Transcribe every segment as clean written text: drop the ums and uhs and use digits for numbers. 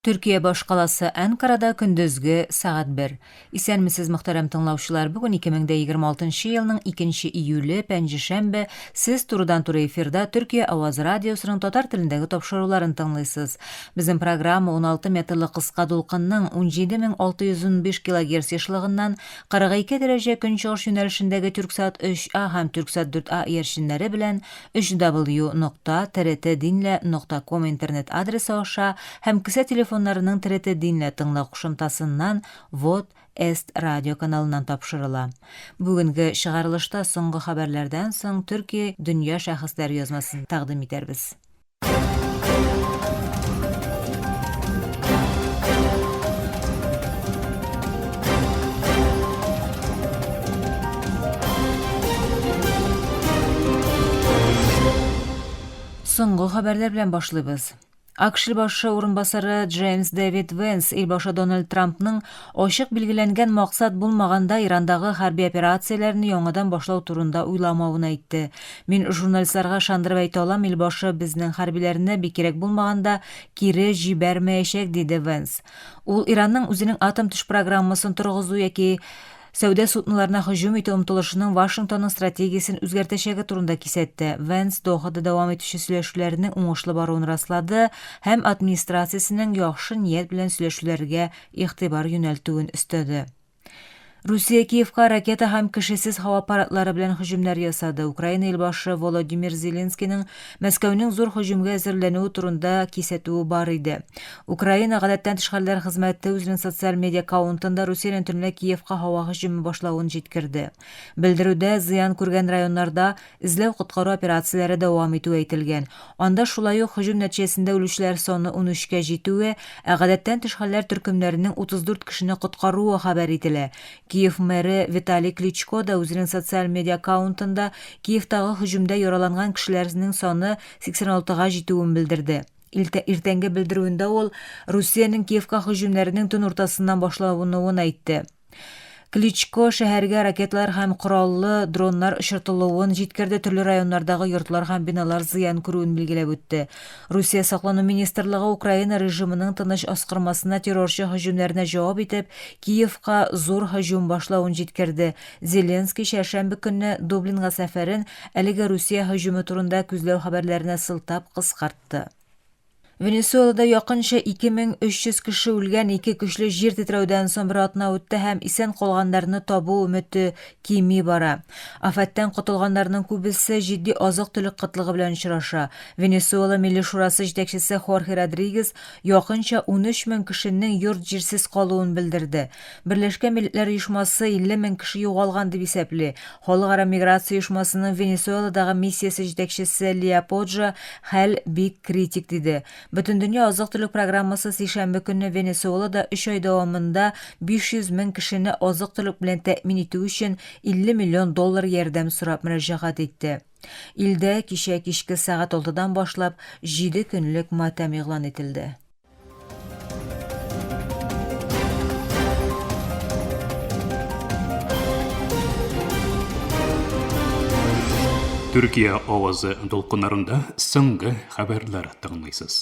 Төркия башкаласы Әнкарада көндезге сәгать бер. Исәнмесез, мөхтәрәм тыңлаучылар! Бүген 2026 елның 2 июле, пәнҗешәмбе. Сез турыдан-туры эфирда Төркия Аваз радиосының татар телендәге тапшыруларын тыңлыйсыз. Безнең программа 16 метрлы кыска дулкынның 17615 килогерц ешлыгыннан 42 дәрәҗә көнчыгыш юнәлешендәге Тюрксат 3А һәм Тюрксат 4А иярченнәре белән 3w нокта trtdinle нокта ком интернет адресы аша һәм кесә телефоннарының TRT Dinle тыңлау кушымтасыннан Вот Эст радио каналыннан тапшырыла. Бүгенге чыгарылышта соңгы хәбәрләрдән соң Төрки дөнья шәхесләре язмасын тәкъдим итәрбез. Соңгы хәбәрләр белән башлыйбыз. АКШ илбашы урынбасары Джеймс Дэвид Венс илбашы Дональд Трампның ачык билгеләнгән максат булмаганда Ирандагы хәрби операцияләрне яңадан башлау турында уйламавын әйтте. Мин журналистларга ышандырып әйтә алам, илбашы безнең хәрбиләрне бик кирәк булмаганда кире җибәрмәячәк, диде Венс. Ул Иранның үзенең атом-төш программасын торгызу яки сәүдә судноларына һөҗүм итү омтылышының Вашингтонның стратегиясен үзгәртәчәге турында кисәтте. Венс Дохада дәвам итүче сөйләшүләрнең уңышлы баруын раслады һәм администрациясенең яхшы ният белән сөйләшүләргә игътибар юнәлтүен өстәде. Русия Киевка ракета һәм кешесез һава аппаратлары белән һөҗүмнәр ясады. Украина илбашы Володимир Зеленскийның Мәскәүнең зур һөҗүмгә әзерләнүе турында кисәтүе бар иде. Украина гадәттән тыш хәлләр хезмәте үзенең социаль медиа аккаунтында Русиянең төнлә Киевка һава һөҗүме башлавын җиткерде. Белдерүдә зыян күргән районнарда Эзләү-коткару операцияләре дәвам итүе әйтелгән. Анда шулай ук һөҗүм нәтиҗәсендә үлүчеләр саны унөчкә җитүе, ә гадәттән тыш хәлләр төркемнәренең 34 кешене коткаруы хәбәр ителә. Киев мэры Виталий Кличко да үзенең социаль медиа аккаунтында Киевтагы һөҗүмдә яраланган кешеләрнең саны 86-га җитүен белдерде. Иртәнге белдерүендә ул Русиянең Киевка һөҗүмнәренең төн уртасыннан башлануын әйтте. Кличко шәһәргә ракеталар һәм кораллы дроннар очыртылуын җиткерде, төрле районнардагы йортлар һәм биналар зыян күрүен билгеләп үтте. Русия саклану министрлыгы Украина режимының тыныч аскырмасына террорчы һөҗүмнәренә җавап итеп, Киевка зур һөҗүм башлавын җиткерде. Зеленский чәршәмбе көнне Дублинга сәфәрен әлеге Русия һөҗүме турында күзләү хәбәрләренә сылтап кыскартты. Венесуэлада якынча 2300 кеше үлгән ике көчле җир тетрәүдән соң бер атна үтте һәм исән калганнарны табу өмете кими бара. Афәттән котылганнарның күбесе җитди азык-төлек кытлыгы белән очраша. Венесуэла Милли шурасы җитәкчесе Хорхе Родригес якынча 13 мең кешенең йорт-җирсез калуын белдерде. Берләшкән Милләтләр Оешмасы 50 мең кеше югалган дип исәпли. Халыкара миграция оешмасының Венесуэладагы миссиясе җитәкчесе Лиа Поджа хәл бик критик диде. Бөтендөнья азык-төлек программасы сишәмбе көнне Венесуэлада өч ай дәвамында 500 мең кешене азык-төлек белән тәэмин итү өчен 50 миллион доллар ярдәм сорап мөрәҗәгать итте. Илдә кичә кичке сәгать алтыдан башлап җиде көнлек матәм игълан ителде. Төркия авазы дулкыннарында соңгы хәбәрләр тыңлыйсыз.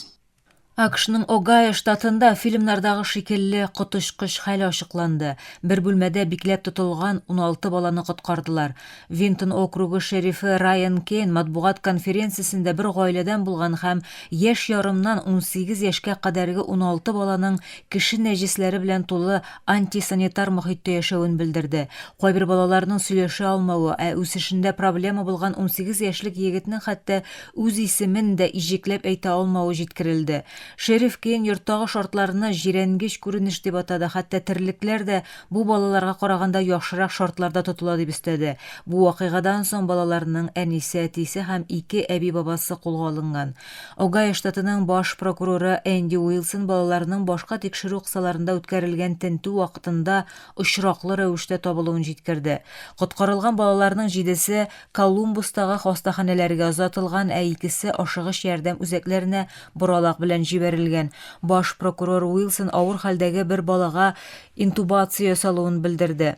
АКШның Огайо штатында фильмнардагы шикелле коточкыч хәл ачыкланды. Бер бүлмәдә бикләп тотылган 16 баланы коткардылар. Винтон округы шерифы Райан Кейн матбугат конференциясендә бер гаиләдән булган һәм яшь ярымнан 18 яшькә кадәрге 16 баланың кеше нәҗесләре белән тулы антисанитар мохиттә яшәвен белдерде. Кайбер балаларның сөйләшә алмавы, ә үсешендә проблема булган 18 яшьлек егетнең хәтта үз исемен дә иҗекләп әйтә алмавы җиткерелде. Шериф Кейн йорттагы шартларны җирәнгеч күренеш дип атады, хәтта терлекләр дә Бу балаларга караганда яхшырак шартларда тотыла, дип өстәде. Бу вакыйгадан соң балаларның әнисе, әтисе һәм ике әби-бабасы кулга алынган. Огайо штатының баш прокуроры Энди Уилсон балаларның башка тикшерү кысаларында үткәрелгән тентү вакытында очраклы рәвештә табылуын җиткерде. Коткарылган балаларның җидесе Колумбустагы хастаханәләргә озатылган, ә икесе ашыгыч ярдәм үзәкләренә боралак белән җибәрелгән. җибәрелгән. Баш прокурор Уилсон авыр хәлдәге бер балага интубация ясалуын белдерде.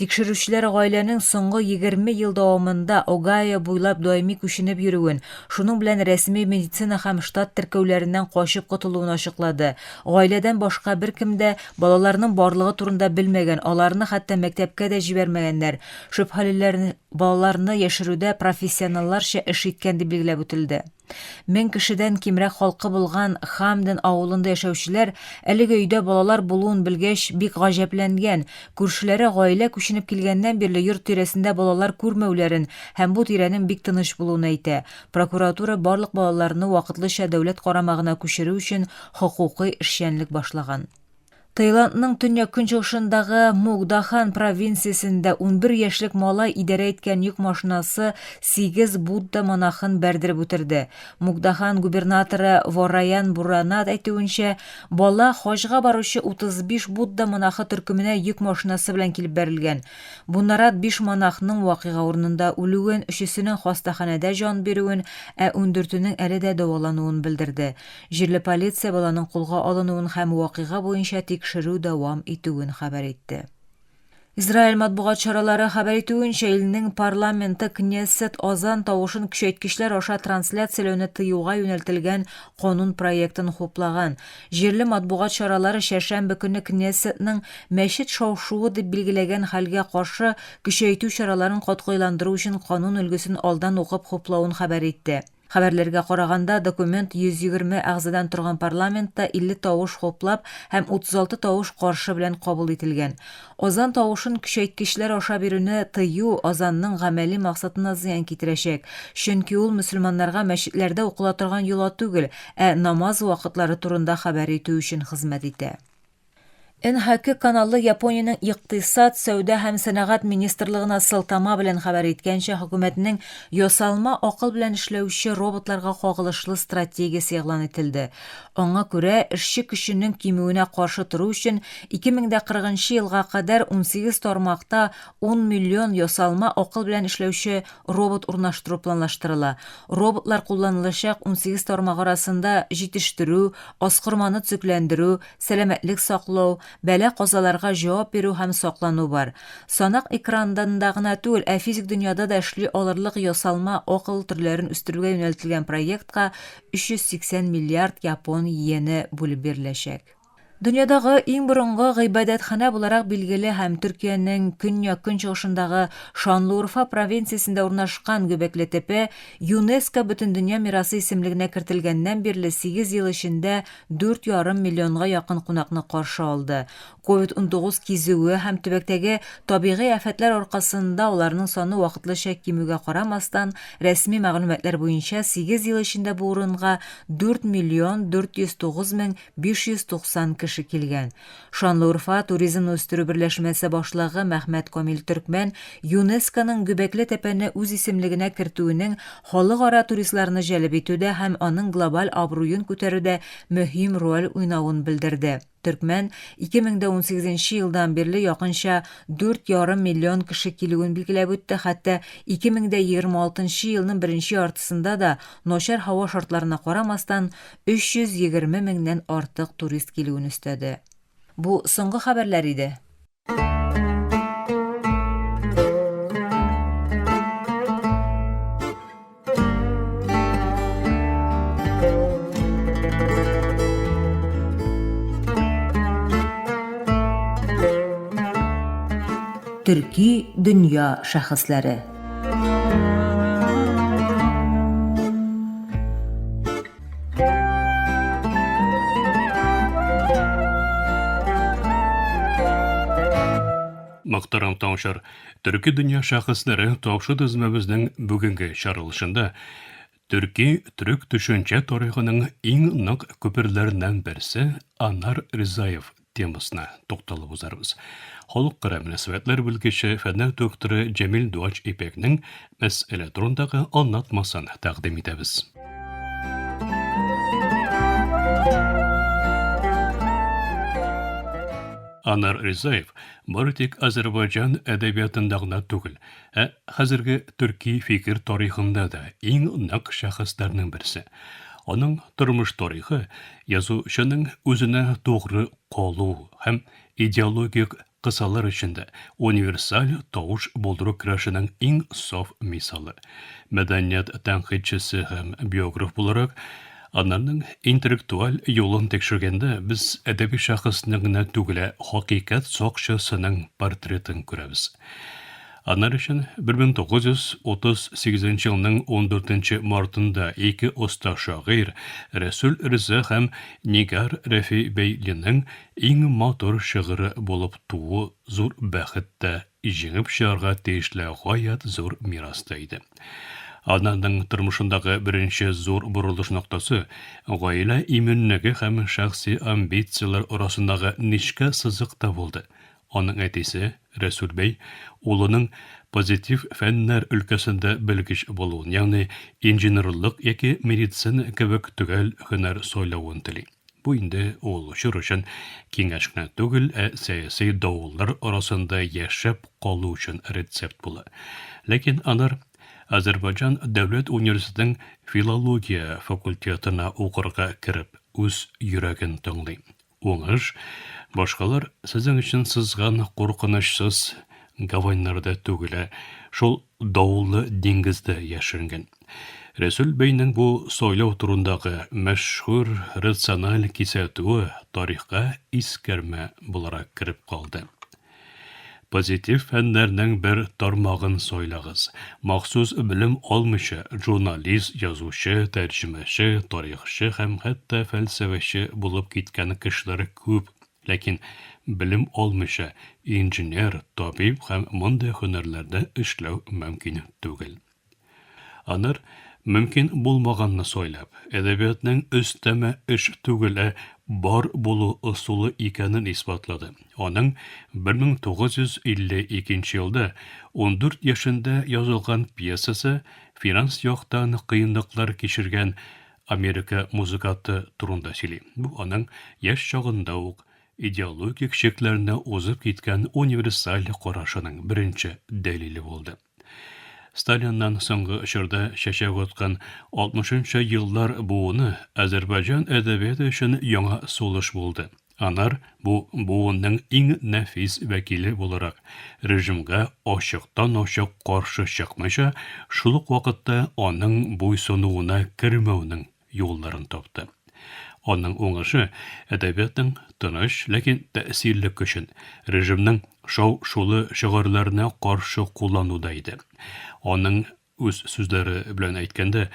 Тикшерүчеләр гаиләнең соңгы 20 ел дәвамында Огайо буйлап даими күченеп йөрүен, шуның белән рәсми медицина һәм штат теркәүләреннән качып котылуын ачыклады. Гаиләдән башка беркем дә балаларның барлыгы турында белмәгән, аларны хәтта мәктәпкә дә җибәрмәгәннәр. Шөбһәлеләр балаларны яшерүдә профессионалларча эш иткән дип билгеләп үтелде. 1000 кешедән кимрәк халкы булган Хамден авылында яшәүчеләр әлеге өйдә балалар булуын белгәч бик гаҗәпләнгән. Күршеләре гаилә күченеп килгәннән бирле йорт тирәсендә балалар күрмәүләрен һәм бу тирәнең бик тыныч булуын әйтә. Прокуратура барлык балаларны вакытлыча дәүләт карамагына күчерү өчен хокукый эшчәнлек башлаган. Таиландның төньяк-көнчыгышындагы Мукдахан провинциясендә 11 яшьлек малай идарә иткән йөк машинасы сигез Будда монахын бәрдереп үтерде. Мукдахан губернаторы Вораян Буранат әйтүенчә, бала хаҗга баручы 35 Будда монахы төркеменә йөк машинасы белән килеп бәрелгән. Бунарат биш монахның вакыйга урынында үлүен, өчесенең хастаханәдә җан бирүен, ә ундүртенең әле дә дәвалануын белдерде. Җирле полиция баланың кулга алынуын һәм вакыйга буенча тикшерү дәвам итүен хәбәр итте. Израиль матбугат чаралары хәбәр итүенчә, илнең парламенты Кнессет азан тавышын көчәйткечләр аша трансляцияләүне тыюга юнәлтелгән канун проектын хуплаган. Җирле матбугат чаралары чәршәмбе көнне Кнессетның мәчет шау-шуы дип билгеләгән хәлгә каршы көчәйтү чараларын катгыйландыру өчен канун өлгесен алдан укып хуплавын хәбәр итте. Хәбәрләргә караганда, документ 120 әгъзадан торган парламентта 50 тавыш хуплап һәм 36 тавыш каршы белән кабул ителгән. Азан тавышын көчәйткечләр аша бирүне тыю азанның гамәли максатына зыян китерәчәк, чөнки ул мөселманнарга мәчетләрдә укыла торган йола түгел, ә намаз вакытлары турында хәбәр итү өчен хезмәт итә. НХК каналы Япониянең Икътисад, сәүдә һәм сәнәгать министрлыгына сылтама белән хәбәр иткәнчә, хөкүмәтнең ясалма акыл белән эшләүче роботларга кагылышлы стратегиясе игълан ителде. Аңа күрә, эшче көченең кимүенә каршы тору өчен 2040 нчы елга кадәр 18 тармакта 10 миллион ясалма акыл белән эшләүче робот урнаштыру планлаштырыла. Роботлар кулланылачак 18 тармак арасында җитештерү, аскорманы төзекләндерү, сәламәтлек саклау, бәла-казаларга җавап бирү һәм саклану бар. Санак экранында гына түгел, ә физик дөньяда да эшли алырлык ясалма акыл төрләрен үстерүгә юнәлтелгән проектка 380 миллиард япон иены бүлеп биреләчәк. Дөньядагы иң борынгы гыйбадәтханә буларак билгеле һәм Төркиянең көньяк-көнчыгышындагы Шанлыурфа провинциясендә урнашкан Гөбәкле Тепе ЮНЕСКО Бөтендөнья мирасы исемлегенә кертелгәннән бирле сигез ел эчендә 4,5 миллионга якын кунакны каршы алды. Ковид-19 кизүе һәм төбәктәге табигый афәтләр аркасында аларның саны вакытлыча кимүгә карамастан, рәсми мәгълүматлар буенча, сигез ел эчендә бу урынга 4 миллион 409 мең 590 кеше килгән. Шанлыурфа туризмны үстерү берләшмәсе башлыгы Мәхмәт Камил Төркмән ЮНЕСКОның Гөбәкле тәпәне үз исемлегенә кертүенең халыкара туристларны җәлеп итүдә һәм аның глобаль абруен күтәрүдә мөһим роль уйнавын белдерде. Төркмән 2018 нче елдан бирле якынча 4,5 миллион кеше килүен билгеләп үтте, хәтта 2026 нчы елның беренче яртысында да начар һава шартларына карамастан, 320 меңнән артык турист килүен өстәде. Бу соңгы хәбәрләр иде. Төрки дөнья шәхесләре. Мөхтәрәм тыңлаучылар, төрки дөнья шәхесләре тапшы төзмәбезнең бүгенге чыгарылышында төрки төрек төшенчә тарихының иң нык күперләреннән берсе Анар Ризаев темасына тукталып узарбыз. Халыкара мөнәсәбәтләр белгече, фәннәр докторы Җәмил Дуач Ипекнең мәсьәлә турындагы аңлатмасын тәкъдим итәбез. Анар Ризаев бары тик Азәрбайҗан әдәбиятында гына түгел, ә хәзерге төрки фикер тарихында да иң нык шәхесләрнең берсе. Аның тормыш тарихы язучының үзенә тугры калу һәм идеологик кысалар эчендә универсаль тавыш булдыру көрәшенең иң саф мисалы. Мәдәният тәнкыйтьчесе һәм биограф буларак, Анарның интеллектуаль юлын тикшергәндә без әдәби шәхесне генә түгел, ә хакыйкать сакчысының портретын күрәбез. Анар өчен 1938 елның 14 мартында ике оста шагыйрь Рәсүл Риза һәм Нигар Рәфи-Бәйлинең иң матур шигыре булып тууы зур бәхет тә, җиңеп чыгарга тиешле гаять зур мирас та иде. Анарның тормышындагы беренче зур борылыш ноктасы гаилә иминлеге һәм шәхси амбицияләр арасындагы нечкә сызык та булды. Аның әтисе, Рәсүл бәй, улының позитив фәннәр өлкәсендә белгеч булуын, ягъни инженерлык яки медицина кебек төгәл һөнәр сайлавын тели. Бу инде ул чор өчен киңәш кенә түгел, ә сәяси давыллар арасында яшәп калу өчен рецепт була. Ләкин анар Азәрбайҗан дәүләт университетының филология факультетына укырга кереп, үз йөрәген тыңлый. Уңыш, башкалар сезнең өчен сызган куркынычсыз гаваньнарда түгел, ә шул давыллы диңгездә яшеренгән. Рәсүл бәйнең бу сайлау турындагы мәшһүр рациональ кисәтүе тарихка искәрмә буларак кереп калды. Позитив фәннәрнең бер тармагын сайлагыз. Махсус белем алмыйча, журналист, язучы, тәрҗемәче, тарихчы һәм хәтта фәлсәфәче булып киткән кешеләр күп. Ләкин белем алмыйча, инженер, табиб һәм мондый һөнәрләрдә эшләү мөмкин түгел. Анар, мөмкин булмаганны сайлап, әдәбиятның өстәмә эш түгел, ә бар булу ысулы икәнен исбатлады. Аның 1952 елда 14 яшендә язылган пьесасы финанс яктан кыенлыклар кичергән Америка музыканты турында сөйли. Бу аның яшь чагында ук идеологик чикләрне узып киткән универсаль карашының беренче дәлиле булды. Сталиннан соңгы чорда чәчәк аткан 60 нчы еллар буыны Азәрбайҗан әдәбияты өчен яңа сулыш булды. Анар бу буынның иң нәфис вәкиле буларак, режимга ачыктан-ачык каршы чыкмыйча, шул ук вакытта аның буйсынуына кермәүнең юлларын тапты. Аның уңышы әдәбиятның тыныч, ләкин тәэсирле көчен, режимның шау-шулы шигарләренә каршы куллануда иде. Аның үз сүзләре белән әйткәндә,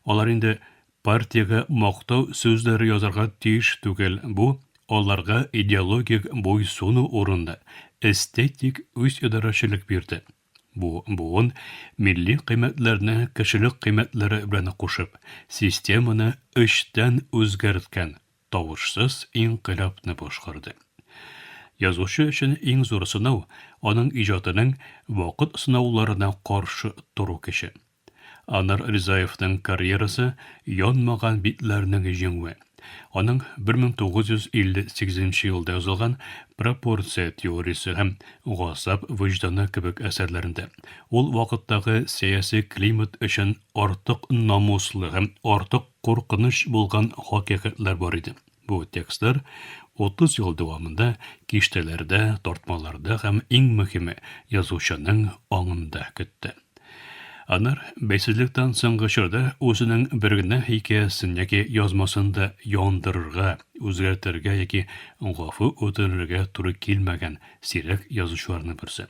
алар инде партиягә мактау сүзләре язарга тиеш түгел, бу аларга идеологик буйсыну урынына эстетик үзидарәчелек бирде. Бу буын милли кыйммәтләрне кешелек кыйммәтләре белән кушып, системаны эчтән үзгәрткән тавышсыз инкыйлабны башкарды. Язучы өчен иң зур сынау, аның иҗатының вакыт сынауларына каршы тору көче. Анар Ризаевның карьерасы янмаган битләрнең җиңүе. Аның 1958 елда язылган Пропорция теориясе һәм Газап вөҗданы кебек әсәрләрендә ул вакыттагы сәяси климат өчен артык намуслы һәм артык куркыныч булган хакыйкатьләр бар иде. Бу текстлар 30 ел дәвамында киштәләрдә, тартмаларда һәм иң мөһиме, язучының аңында көтте. Анар бәйсезлектән соңгы чорда үзенең бер генә хикәясен яки язмасын да яндырырга, үзгәртергә яки гафу үтенергә туры килмәгән сирәк язучыларның берсе.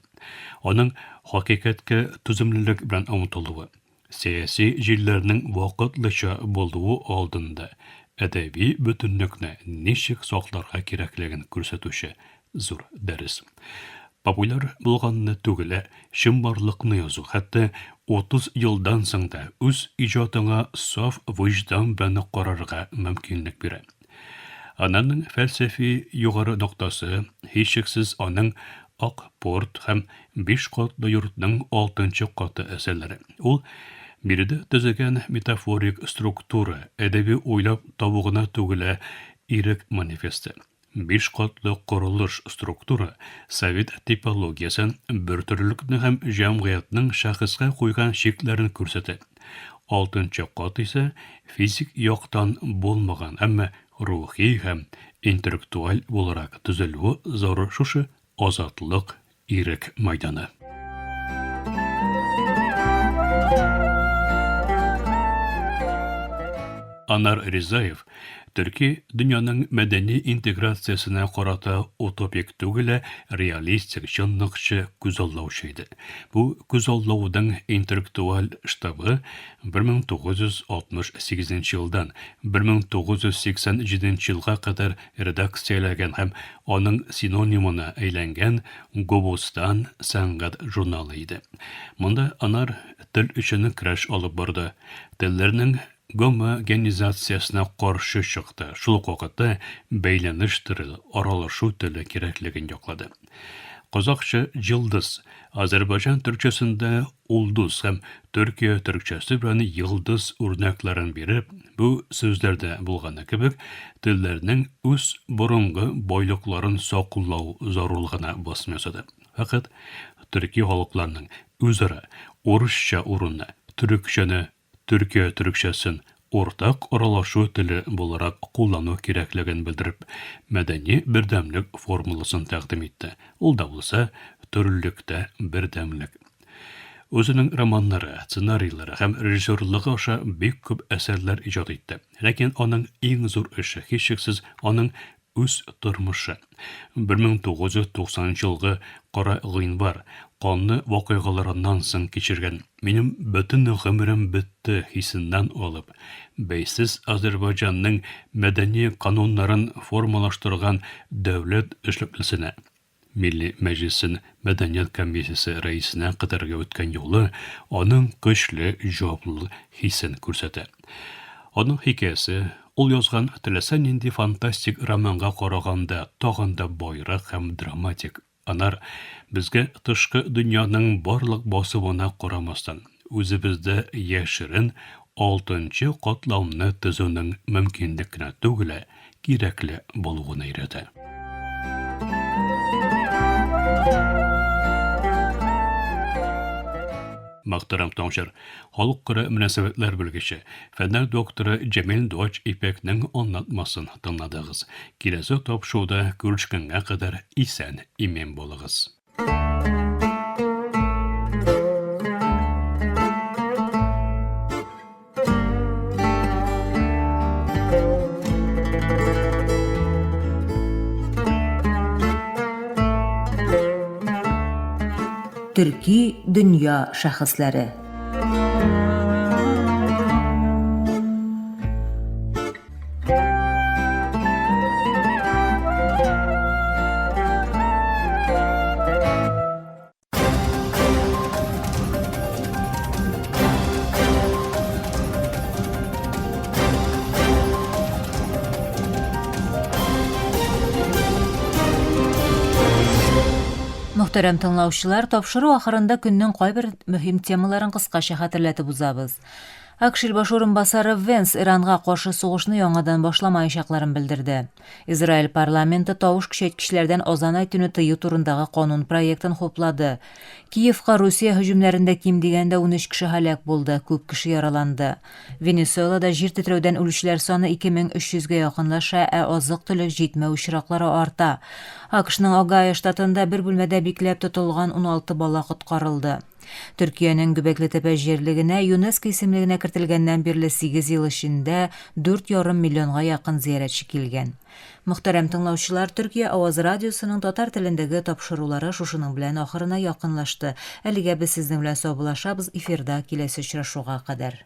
Аның хакыйкатькә түземлелек белән омтылуы, Сәяси җилләрнең вакытлыча булуы алдында әдәби бөтенлекне ничек сакларга кирәклеген күрсәтүче зур дәрес. Популяр булганны түгел, ә чынбарлыкны язу, хәтта 30 елдан соң да үз иҗатыңа саф вөҗдан белән карарга мөмкинлек бирә. Ананың фәлсәфи югары ноктасы, һичшиксез, аның Ак порт һәм Биш катлы йортның алтынчы каты әсәрләре. Ул биредә төзегән метафорик структура, әдәби уйлап табу гына түгел, ә ирек манифесты. Биш катлы корылыш структура совет типологиясен, бертөрлелекне һәм җәмгыятьнең шәхескә куйган чикләрен күрсәтә. Алтынчы кат исә физик яктан булмаган, әмма рухи һәм интеллектуаль буларак төзелүе зарур шушы азатлык, ирек мәйданы. Анар Ризаев төрки дөньяның мәдәни интеграциясенә карата утопик түгел, ә реалистик, чынлыкчы күзаллаучы иде. Бу күзаллауның интеллектуаль штабы 1968 елдан 1987 елга кадәр редакцияләгән һәм аның синонимына әйләнгән Гобустан сәнгать журналы иде. Монда Анар тел өчен көрәш алып барды, телләрнең гомогенизациясенә каршы чыкты, шул ук вакытта бәйләнеш теле, аралашу теле кирәклеген яклады. Казакча җылдыз, азәрбайҗан төркчәсендә улдуз һәм Төркия төркчәсе белән йылдыз үрнәкләрен биреп, бу сүзләрдә булганы кебек, телләрнең үз борынгы байлыкларын саклау зарурлыгына басым ясады. Фәкать төрки халыкларның үзара урысча урынына төрекчәне Төркия төрекчәсен уртак аралашу теле буларак куллану кирәклеген белдереп, мәдәни бердәмлек формуласын тәкъдим итте, ул да булса, төрлелектә бердәмлек. Үзенең романнары, сценарийлары һәм режиссерлыгы аша бик күп әсәрләр иҗат итте. Ләкин аның иң зур эше, һичшиксез, аның үз тормышы. 1990 елгы кара гыйнвар канлы вакыйгаларыннан соң кичергән минем бөтен гомерем бетте хисеннән алып, бәйсез Азәрбайҗанның мәдәни кануннарын формалаштырган дәүләт эшлеклесенә, Милли Мәҗлесен мәдәният комиссиясе рәисенә кадәрге үткән юлы аның көчле җаваплылык хисен күрсәтә. Аның хикәясе, ул язган теләсә нинди фантастик романга караганда тагын да баерак һәм драматик. Анар, безгә тышкы дөньяның барлык басуына карамастан, үзебездә яшерен алтынчы катламны төзүнең мөмкинлек кенә түгел, ә кирәкле булуын өйрәтә. Мөхтәрәм тыңлаучылар, халыкара мөнәсәбәтләр белгече, фәннәр докторы Җәмил Доч Ипәкнең аңлатмасын тыңладыгыз. Киләсе тапшыруда күрешкәнгә кадәр исән-имин булыгыз. Төрки дөнья шәхесләре. Мөхтәрәм тыңлаучылар, тапшыру ахырында көннең кайбер мөһим темаларын кыскача хәтерләтеп узабыз. АКШ илбашы урынбасары Венс Иранга каршы сугышны яңадан башламаячакларын белдерде. Израиль парламенты тавыш көчәйткечләрдән азан әйтүне тыю турындагы канун проектын хуплады. Киевка Русия һөҗүмнәрендә ким дигәндә 13 кеше һәлак булды, күп кеше яраланды. Венесуэлада җир тетрәүдән үлүчеләр саны 2300 гә якынлаша, ә азык-төлек җитмәү очраклары арта. АКШның Огайо штатында бер бүлмәдә бикләп тотылган 16 бала коткарылды. Төркиянең Гөбәклетәпә җирлегенә ЮНЕСКО исемлегенә кертелгәннән бирле сигез ел эчендә 4,5 миллионга якын зиярәтче килгән. Мөхтәрәм тыңлаучылар, Төркия авазы радиосының татар телендәге тапшырулары шушының белән ахырына якынлашты. Әлегә без сезнең белән саубуллашабыз, эфирда киләсе очрашуга кадәр.